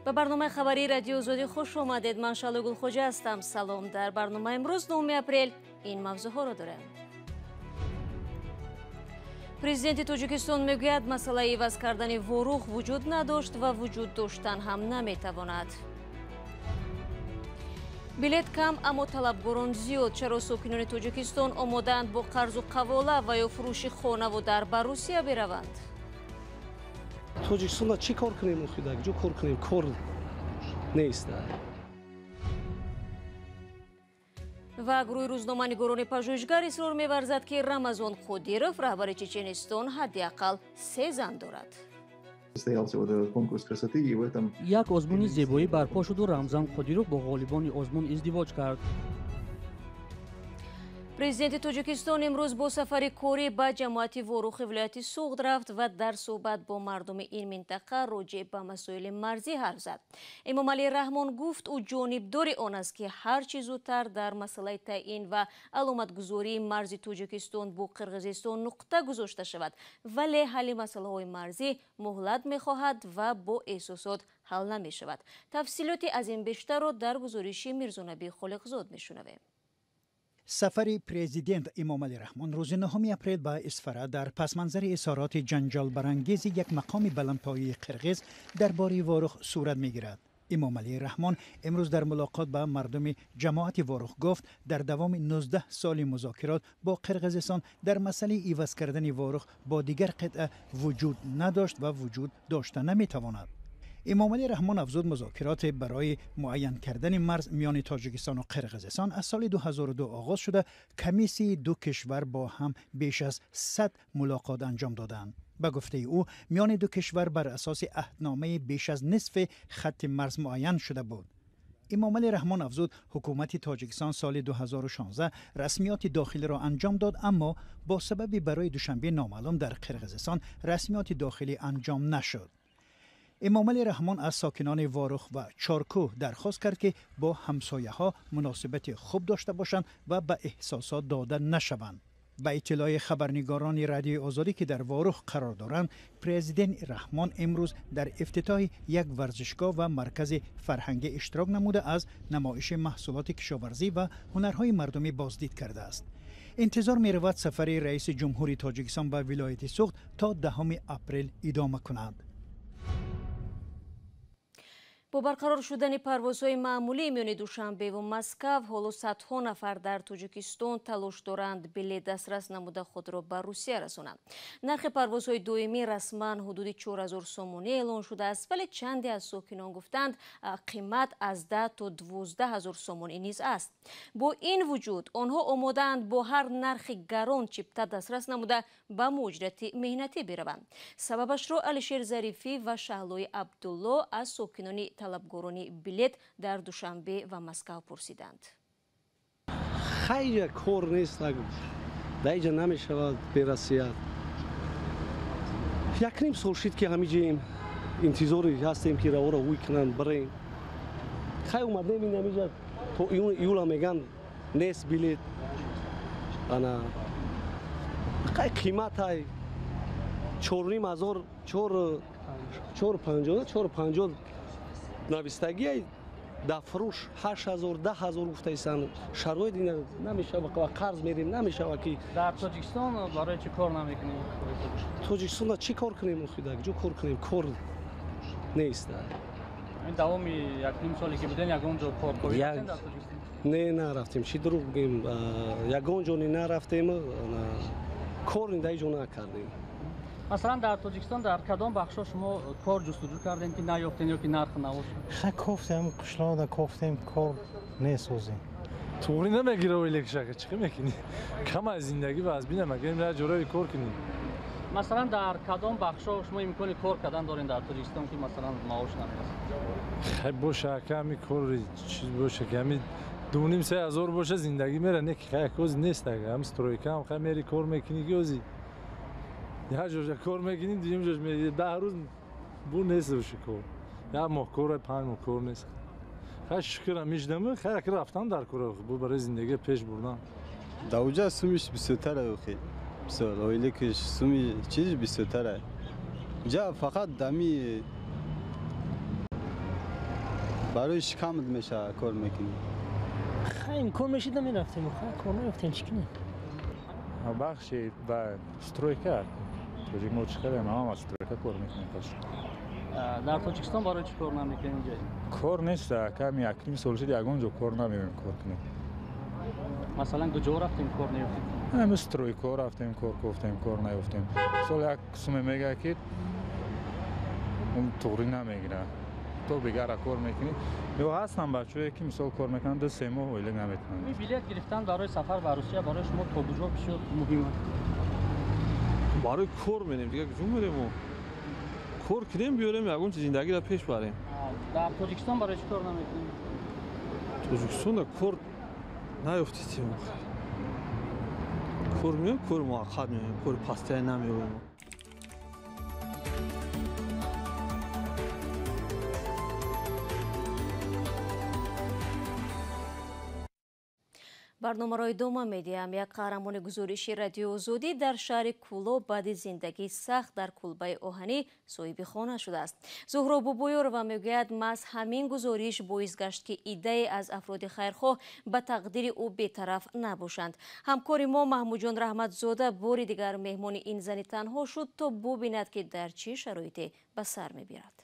Ба барномаи хабарии Радиои Озодӣ хуш омадед. Ман Шалу Гулхоҷа ҳастам. Салом. Дар барномаи имрӯз 9 апрел ин мавзӯъҳоро дорем. Президенти Тоҷикистон мегӯяд, масъалаи иваз кардани Ворух вуҷуд надошт ва вуҷуд доштан ҳам наметавонад. Билет кам, аммо талабгорон зиёд. Чаро сокинони Тоҷикистон омодаанд бо қарзу қавола ва ё фурӯши хонаву дар ба Русия бираванд? Тоҷикистонда чӣ кор кунем? Охида ҷо кор кунем, кор нест. Ва гурӯҳи рӯзноманигорони пажӯҳишгар исрор меварзад, ки Рамазон Қодиров, раҳбари Чеченистон, ҳадди ақал се зан дорад. Як озмуни зебоӣ барпо шуду Рамзан Қодиров бо ғолибони озмун издивоҷ кард. Президенти Тоҷикистон имрӯз бо сафари корӣ ба ҷамоати Ворухи вилояти Суғд рафт ва дар суҳбат бо мардуми ин минтақа роҷеъ ба масоили марзӣ ҳарф зад. Эмомалӣ Раҳмон гуфт, ӯ ҷонибдори он аст, ки ҳар чӣ зудтар дар масъалаи таъин ва аломатгузории марзи Тоҷикистон бо Қирғизистон нуқта гузошта шавад, вале ҳалли масъалаҳои марзӣ муҳлат мехоҳад ва бо эҳсосот ҳал намешавад. Тафсилоти аз ин бештарро дар гузориши Мирзонабӣ Холиқзод мешунавем. Сафари президент Эмомалӣ Раҳмон рӯзи 9 апрел ба Исфара дар пасманзари изҳороти ҷанҷолбарангези як мақоми баландпояи қирғиз дар бораи Ворух сурат мегирад. Эмомалӣ Раҳмон имрӯз дар мулоқот ба мардуми ҷамоати Ворух гуфт, дар давоми 19 соли музокирот бо Қирғизистон дар масъалаи иваз кардани Ворух бо дигар қитъа вуҷуд надошт ва вуҷуд дошта наметавонад. Эмомалӣ Раҳмон афзуд, музокироте барои муайян кардани марз миёни Тоҷикистону Қирғизистон аз соли 2002 оғоз шуда, комиссияи ду кишвар бо ҳам беш аз 100 мулоқот анҷом доданд. Ба гуфтаи ӯ, миёни ду кишвар бар асоси аҳдномаи беш аз нисфи хатти марз муайян шуда буд. Эмомалӣ Раҳмон афзуд, ҳукумати Тоҷикистон соли 2016 расмиёти дохилиро анҷом дод, аммо бо сабаби барои Душанбе номаълум дар Қирғизистон расмиёти дохилӣ анҷом нашуд. Эмомалӣ Раҳмон аз сокинони Ворух ва Чоркӯҳ дархост кард, ки бо ҳамсояҳо муносибати хуб дошта бошанд ва ба эҳсосот дода нашаванд. Ба иттилои хабарнигорони Радиои Озодӣ, ки дар Ворух қарор доранд, президент Раҳмон имрӯз дар ифтитоҳи як варзишгоҳ ва маркази фарҳангӣ иштирок намуда, аз намоиши маҳсулоти кишоварзӣ ва ҳунарҳои мардумӣ боздид кардааст. Интизор меравад, сафари раиси ҷумҳури Тоҷикистон ба вилояти Суғд то 10 апрел идома кунад. Бо барқарор шудани парвозҳои маъмулӣ миёни Душанбе ва Москав, ҳоло садҳо нафар дар Тоҷикистон талош доранд билет дастрас намуда худро ба Русия расонанд. Нархи парвозҳои доимӣ расман ҳудуди 4000 сомонӣ эълон шудааст, вале чанде аз сокинон гуфтанд, қимат аз 10 то 12 ҳазор сомонӣ низ аст. Бо ин вуҷуд онҳо омодаанд бо ҳар нархи гарон чипта дастрас намуда ба муҳоҷирати меҳнатӣ бираванд. Сабабашро Алишер Зарифӣ ва Шаҳлои Абдулло аз сокинони талабгорони билет дар Душанбе ва Москав пурсиданд. Хайр, кор нест, дар инҷа намешавад бе Россия. Якним сол шид, ки ҳамиҷаем, интизори ҳастем, ки равора ҳуй кунанд, бирем. Хай, омадем ин ҳамиҷа, то июн июла меган нест билет. Ана қай қиматай 4500, 4 50, 4 50 навистагиай, дар фурӯш 8000, 10 000 гуфтаистанд. Шароит намешава, қарз мерем, намешава ки. Дар Тоҷикистон барои чӣ кор намекунем? Тоҷикистонда чӣ кор кунем? Охида ҷо кор кунем, кор нест. Ин давоми якним соле ки будем, ягон ҷо кор дар Тоҷикистон? Не, нарафтем, чӣ дурӯғ бигем, ягон ҷо нарафтем, кор дар ҷо накардем. Масалан, дар Тоҷикистон дар кадом бахшҳо шумо кор ҷустуҷӯ кардем, ки наёфтем ё ки нарх набошад? Ха, кофтем, қишлоқда кофтем, кор несозем. Туғри намегира ойлекшака, чӣ мекунӣ? Кам аз зиндагӣ ва аз бинам, агар ра ҷораи кор кунӣ. Масалан, дар кадом бахшҳо шумо имкони кор кардан дорем дар Тоҷикистон, ки масалан маош намерасад? Хай, боша, ака, ҳами кор чиз боша, ки ҳами 2,5 3 ҳазор боша, зиндагӣ мера. Не ки хай, ози нест, ага ҳам стройка ҳам хай мери, кор мекунӣ, ки ози як ҷоша кор мекунӣ, дуюм ҷош 10 рӯз бу нест боши кор, як моҳ кор, 5 моҳ кор нест. Хай, шукр, миждам, хай, ака, рафтам дар кор бу барои зиндагӣ пеш бурдан. Дар уҷа сумиш бисёртара, охи бисёр оилекиш суми чиз бисёртара. Уҷа фақат дами. Барои шикамат мешавад кор мекунӣ. Хай имкон мешид намерафтем, хай кор наёфтем, чӣ кунем? Бахши ба стройка тоҷик мо чӣ кардем, ҳама стройка кор мекунем. Дар Тоҷикистон барои чӣ кор намекунем инҷо? Кор нест, ками 1.5 сол шуд ягон ҷо кор намеоем кор кунем. Масалан куҷо рафтем кор наёфтем? Ҳами стройка рафтем, кор кофтем, кор наёфтем. Сол як суме мегӯяд ки туғрӣ намегирад. То бигара кор мекунӣ. Ё ҳастанд бачаҳое ки мисол кор мекунанд, 2-3 моҳ ойлик наметавонанд. Ин билет гирифтан барои сафар ба Русия барои шумо то куҷо бисёр муҳим аст? Барои кор мерем, дигар куҷо мерем мо? Кор кунем, биёрем, ягон чиз зиндагиро пеш барем. Дар Тоҷикистон барои чӣ кор намекунем? Тоҷикистон кор наёфтем. Кор меоем, кори муваққат меоем, кори пастия намеоем. Барномаро идома медиҳам. Як қаҳрамони гузориши Радиои Озодӣ дар шаҳри Кӯлоб баъди зиндагии сахт дар кулбаи оҳанӣ соҳиби хона шудааст. Зуҳро Бобоёрова мегӯяд, маҳз ҳамин гузориш боис гашт, ки иддае аз афроди хайрхоҳ ба тақдири ӯ бетараф набошанд. Ҳамкори мо Маҳмудҷон Раҳматзода бори дигар меҳмони ин зани танҳо шуд, то бубинад, ки дар чӣ шароите ба сар мебирад.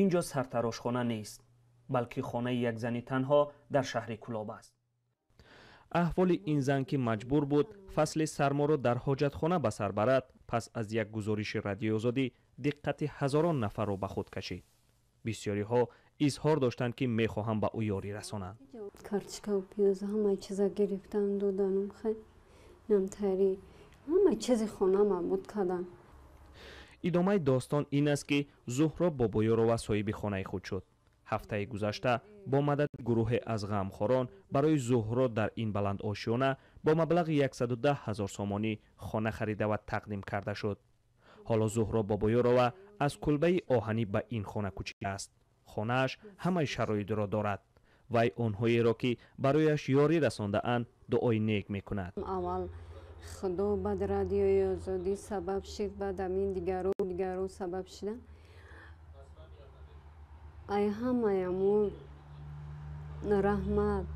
Ин ҷо сартарошхона нест, балки хонаи як зани танҳо дар шаҳри Кӯлоб аст. Аҳволи ин зан, ки маҷбур буд фасли сарморо дар ҳоҷатхона ба сар барад, пас аз як гузориши Радиои Озодӣ диққати ҳазорон нафарро ба худ кашид. Бисёриҳо изҳор доштанд, ки мехоҳанд ба ӯ ёрӣ расонанд. Картошкаву пиёз ҳамаи чиза гирифтан доданум, хай намтари ҳамаи чизи хона мабуд кардан. Идомаи достон ин аст, ки Зуҳро Бобоёрова соҳиби хонаи худ шуд. Ҳафтаи гузашта бо мадади гурӯҳе аз ғамхорон барои Зуҳро дар ин баландошёна бо маблағи 110 ҳазор сомонӣ хона харида ва тақдим карда шуд. Ҳоло Зуҳро Бобоёрова аз кулбаи оҳанӣ ба ин хона кӯчидааст. Хонааш ҳамаи шароитро дорад. Вай онҳоеро, ки барояш ёрӣ расондаанд, дуои нек мекунад. Аввал Худо, баъд Радиои Озодӣ сабаб шид, баъд амин дигару сабаб шиданд. Ай ҳамаяму раҳмат.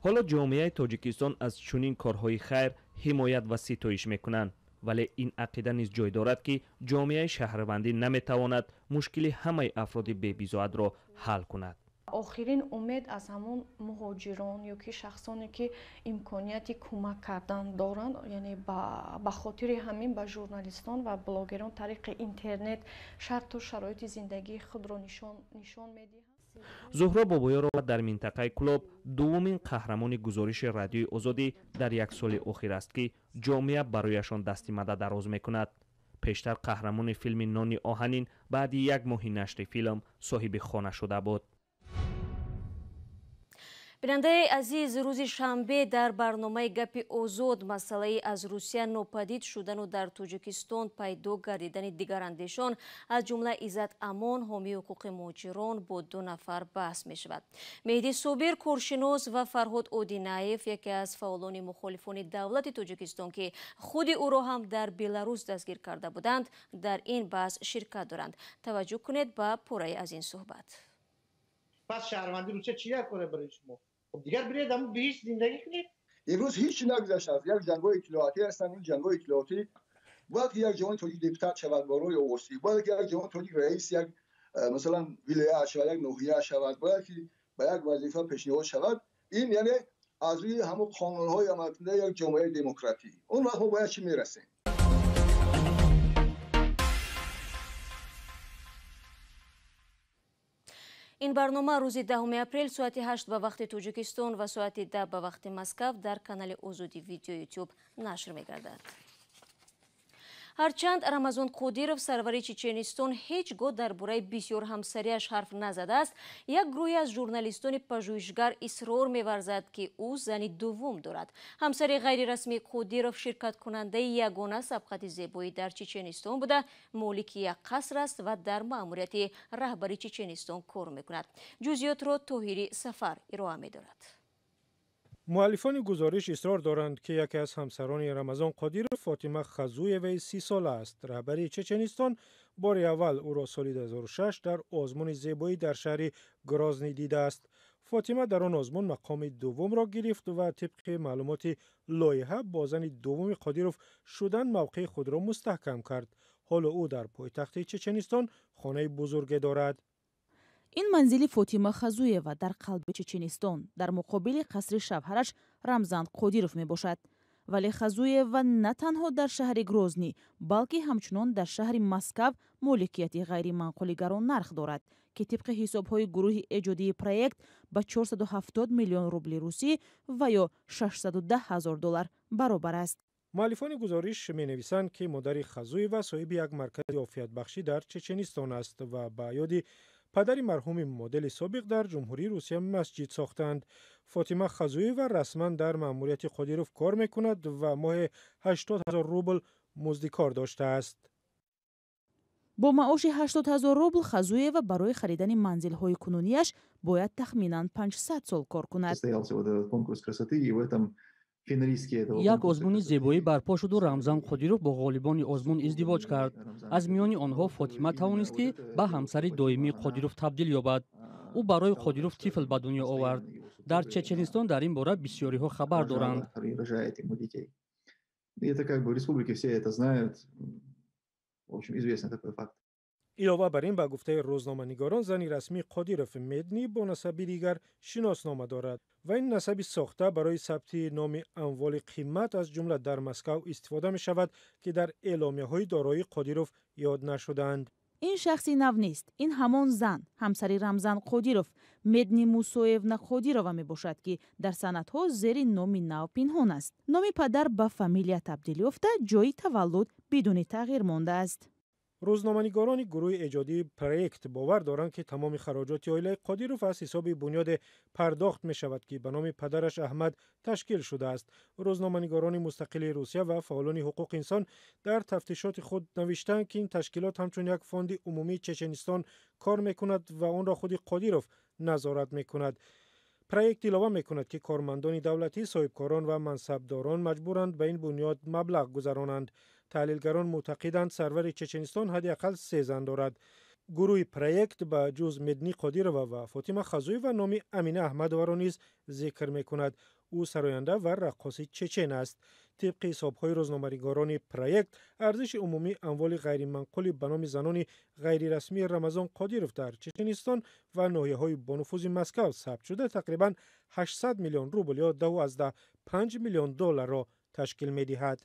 Ҳоло ҷомеаи Тоҷикистон аз чунин корҳои хайр ҳимоят ва ситоиш мекунанд, вале ин ақида низ ҷой дорад, ки ҷомеаи шаҳрвандӣ наметавонад мушкили ҳамаи афроди бебизоатро ҳал кунад. Охирин умед аз ҳамон муҳоҷирон ё ки шахсоне, ки имконияти кӯмак кардан доранд, яъне ба хотири ҳамин ба журналистон ва блогерон тариқи интернет шарту шароити зиндагии худро нишон медиҳанд. Зуҳро Бобоёрова дар минтақаи Кӯлоб дуввумин қаҳрамони гузориши Радиои Озодӣ дар як соли охир аст, ки ҷомеа барояшон дасти мадад дароз мекунад. Пештар қаҳрамони филми Нони оҳанин баъди як моҳи нашри филм соҳиби хона шуда буд. Бинандаи азиз, рӯзи шанбе дар барномаи Гапи Озод масъалаи аз Русия нопадид шудану дар Тоҷикистон пайдо гардидани дигарандешон, аз ҷумла Иззат Амон, ҳомии ҳуқуқи муҳоҷирон, бо 2 нафар баҳс мешавад. Меҳдӣ Собир, коршинос, ва Фарҳод Одинаев, яке аз фаъолони мухолифони давлати Тоҷикистон, ки худи ӯро ҳам дар Беларус дастгир карда буданд, дар ин баҳс ширкат доранд. Таваҷҷӯҳ кунед ба пурраи аз ин суҳбат. Пас шаҳрванди Русия чӣ кор барои шумо? Хуб дигар биред ҳамон биҳишт зиндагӣ кунед. Имрӯз ҳеҷ нагузаштааст. Як ҷангҳои иттилоотӣ ҳастанд. Ин ҷангҳои иттилоотӣ бояд ки як ҷавони тоҷик депутат шавад барои овозӣ, бояд ки як ҷавони тоҷик раис як масалан вилоят шавад, як ноҳия шавад, бояд ки ба як вазифа пешниҳод шавад. Ин яъне аз рӯи ҳамон қонунҳои амалкунандаи як ҷомеаи демократӣ. Он вақт мо бояд чӣ мерасем? Ин барнома рӯзи 10 апрел соати 8 ба вақти Тоҷикистон ва соати 10 ба вақти Москав дар канали Озодӣ видео Ютуб нашр мегардад. Ҳарчанд Рамазон Қодиров, сарвари Чеченистон, ҳеҷ гоҳ дар бораи бисёр ҳамсарияш ҳарф назадааст, як гурӯҳе аз журналистони пажӯҳишгар исрор меварзад, ки ӯ зани дуввум дорад. Ҳамсари ғайрирасмии Қодиров ширкаткунандаи ягона сабқати зебоӣ дар Чеченистон буда, молики як қаср аст ва дар маъмурияти раҳбари Чеченистон кор мекунад. Ҷузъиётро Тоҳири Сафар ироа медорад. Муаллифони гузориш исрор доранд, ки яке аз ҳамсарони Рамазон Қодиров Фотима Хазуеваи 30-сола аст. Раҳбари Чеченистон бори аввал ӯро соли 2006 дар озмуни зебоӣ дар шаҳри Грозний дидааст. Фотима дар он озмун мақоми дуввумро гирифт ва тибқи маълумоти лоиҳа бо зани дуввуми Қодиров шудан мавқеи худро мустаҳкам кард. Ҳоло ӯ дар пойтахти Чеченистон хонаи бузурге дорад. Ин манзили Фотима Хазуева дар қалби Чеченистон дар муқобили қасри шавҳараш Рамзан Қодиров мебошад. Вале Хазуева на танҳо дар шаҳри Грозний, балки ҳамчунон дар шаҳри Москав моликияти ғайриманқули гароннарх дорад, ки тибқи ҳисобҳои гурӯҳи эҷодии проект ба 470 миллион рубли русӣ ва ё 610 ҳазор доллар баробар аст. Муаллифони гузориш менависанд, ки модари Хазуева соҳиби як маркази офиятбахшӣ дар Чеченистон аст ва ба ёди падари марҳуми модели собиқ дар Ҷумҳурии Русия масҷид сохтанд. Фотима Хазуева расман дар маъмурияти Қодиров кор мекунад ва моҳе 80 ҳазор рубл музди кор доштааст. Бо маоши 80 ҳазор рубл Хазуева барои харидани манзилҳои кунунияш бояд тахминан 500 сол кор кунад. Як озмуни зебоӣ барпо шуду Рамзан Қодиров бо ғолибони озмун издивоҷ кард. Аз миёни онҳо Фотима тавонист, ки ба ҳамсари доимии Қодиров табдил ёбад. Ӯ барои Қодиров тифл ба дунё овард. Дар Чеченистон дар ин бора бисёриҳо хабар доранд. Илова бар ин, ба гуфтаи рӯзноманигорон, зани расмии Қодиров Медни бо насаби дигар шиноснома дорад ва ин насаби сохта барои сабти номи амволи қимат аз ҷумла дар Москав истифода мешавад, ки дар эъломияҳои дороии Қодиров ёд нашудаанд. Ин шахси нав нест. Ин ҳамон зан, ҳамсари Рамзан Қодиров, Медни Мусоевна Қодирова мебошад, ки дар санадҳо зери номи нав пинҳон аст. Номи падар ба фамилия табдил ёфта, ҷойи таваллуд бидуни тағйир мондааст. Рӯзноманигорони гурӯҳи эҷодии проект бовар доранд, ки тамоми хароҷоти оилаи Қодиров аз ҳисоби бунёде пардохт мешавад, ки ба номи падараш Аҳмад ташкил шудааст. Рӯзноманигорони мустақили Русия ва фаъолони ҳуқуқи инсон дар тафтишоти худ навиштанд, ки ин ташкилот ҳамчун як фонди умумии Чеченистон кор мекунад ва онро худи Қодиров назорат мекунад. Проект илова мекунад, ки кормандони давлатӣ, соҳибкорон ва мансабдорон маҷбуранд ба ин бунёд маблағ гузаронанд. Таҳлилгарон мӯътақиданд, сарвари Чеченистон ҳадди ақал 3 зан дорад. Гурӯҳи проект ба ҷуз Медни Қодирова ва Фотима Хазуева номи Амина Аҳмадоваро низ зикр мекунад. Ӯ сароянда ва раққоси чечен аст. Тибқи ҳисобҳои рӯзноманигорони проект, арзиши умумии амволи ғайриманқули ба номи занони ғайрирасмии Рамазон Қодиров дар Чеченистон ва ноҳияҳои бонуфузи Москав сабт шуда тақрибан 800 миллион рубл ё 2,5 миллион долларро ташкил медиҳад.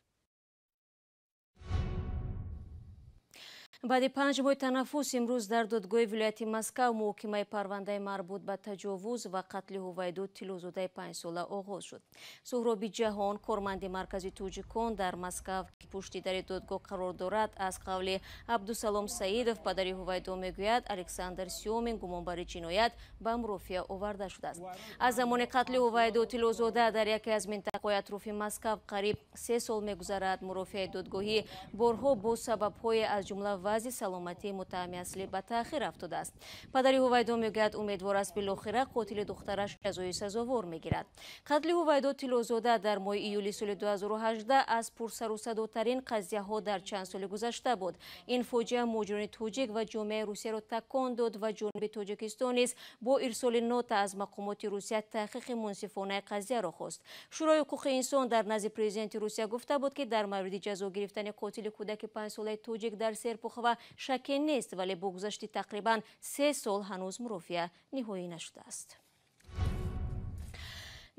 Баъди 5 моҳи танаффус имрӯз дар додгоҳи вилояти Москав муҳокимаи парвандаи марбут ба таҷовуз ва қатли Ҳувайдо Тиллозодаи 5-сола оғоз шуд. Суҳроби Ҷаҳон, корманди маркази тоҷикон дар Москав, ки пушти дари додгоҳ қарор дорад, аз қавли Абдусалом Саидов, падари Ҳувайдо, мегӯяд, Александр Сёмин гумонбари ҷиноят ба мурофиа оварда шудааст. Аз замони қатли Ҳувайдо Тиллозода дар яке аз минтақаҳои атрофи Москав қариб 3 сол мегузарад. Мурофиаи додгоҳӣ борҳо бо сабабҳое аз ҷумла вазъи саломатии муттаҳами аслӣ ба таъхир афтодааст. Падари Ҳувайдо мегӯяд, умедвор аст билохира қотили духтараш ҷазои сазовор мегирад. Қатли Ҳувайдо Тиллозода дар моҳи июли соли 2018 аз пурсарусадотарин қазияҳо дар чанд соли гузашта буд. Ин фоҷиа муҳоҷирони тоҷик ва ҷомеаи Русияро такон дод ва ҷониби Тоҷикистон низ бо ирсоли нота аз мақомоти Русия таҳқиқи мунсифонаи қазияро хост. Шӯрои ҳуқуқи инсон дар назди президенти Русия гуфта буд, ки дар мавриди ҷазо гирифтани қотили кӯдаки 5-солаи тоҷик дар Серпухова шаке нест, вале бо гузашти тақрибан 3 сол ҳанӯз мурофиа ниҳоӣ нашудааст.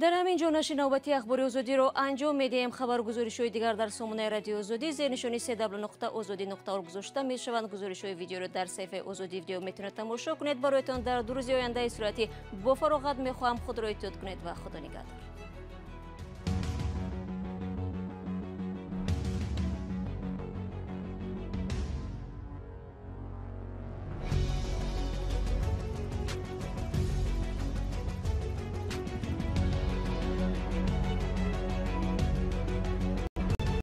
Дар ҳамин ҷо нашри навбати ахбори Озодиро анҷом медиҳем. Хабаргузоришҳои дигар дар сомонаи радиои Озодӣ зернишони cw.ozodi.org гузошта мешаванд. Гузоришҳои видеоро дар саҳифаи Озодӣ видео метавонед тамошо кунед. Бароятон дар 2 рӯзи оянда истироҳати бо фароғат мехоҳам. Худро эҳтиёт кунед ва Худо нигаҳдор.